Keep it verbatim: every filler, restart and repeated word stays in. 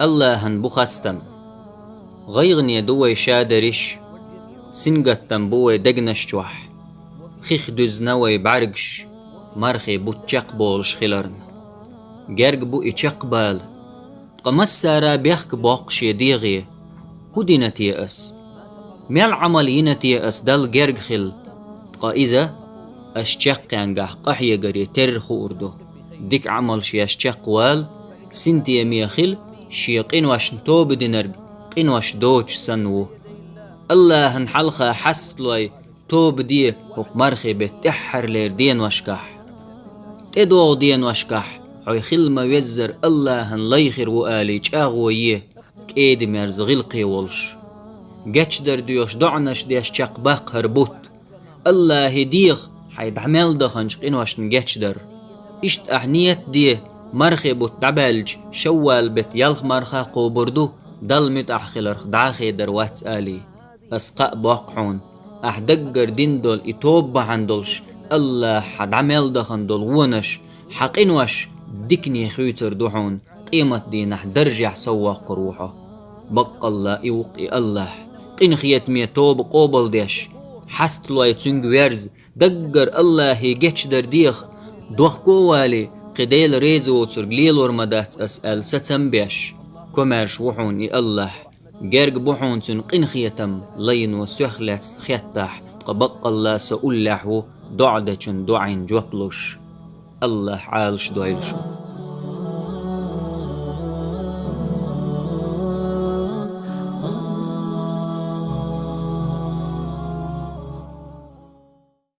Аллахьан бу хастам. ГӀайгӀане ду вай ша дерриш, сингаттам бу вай дегнаш чохь. Хих дуьзна вай бӀаьргаш, мархе бутт чекхболуш хиларна. Герга бу и чекхбала. Ткъа массара бехк боккху шен дегӀе: «ХӀун дина те ас? Мел Ӏамал йина те ас Далла герга хила?» Ткъа иза: «Аш чекхъянгахь къахьегаре терра хуур ду. Дика Ӏамалш еш чекхвала, синтеме хила, шен къиношна тоба динарг къинош доцуш санна ву». Аллахьан хьалха хьасталой, тоба де хӀокху мархе беттан тӀаьххьарлера деношкахь. ТӀедогӀу деношкахь хьо хила ма-веззара Аллахьан лай хир ву алий чӀагӀо е, кӀеда-мерза гӀиллакхе волуш. Гечдар доьхуш доӀанаш деш чекхбаккха хӀара бутт. Аллахье деха хьайн дӀа мел даханчу къиношна гечдар. Иштта ахь нийят де, мархе бутт дӀабаьлча, шаввал беттан ялх марха кхобур ду, Далла муьтӀахь хиларх дӀа а хедар вац алий. Ас кхаъ боккху хьуна, ахь даггара дина долу и тоба бахьана долуш Аллахьа дӀа мел дахана долу вонаш, хьан къинош дикане хуьйцур ду хьуна, къематдийнахь даржехь соввоккхур ву хьо. Баккъалла и ву-кх и Аллахь, къинхетаме тоба къобалдеш, хьасталой цуьнга верза, даггара Аллахье гечдар деха, дохко а валий, кхин Дела реза воцург лелор ма дац ас аьлла сацам а беш, комаьрша ву хьуна и Аллахь. Герга бу хьуна цуьнан къинхетам, лайно соьх лаьцна хеттахь, ткъа баккъалла со уллехь ву доӀа дечун доӀийн жоп луш. Аллахь Ӏалаш дойла шу.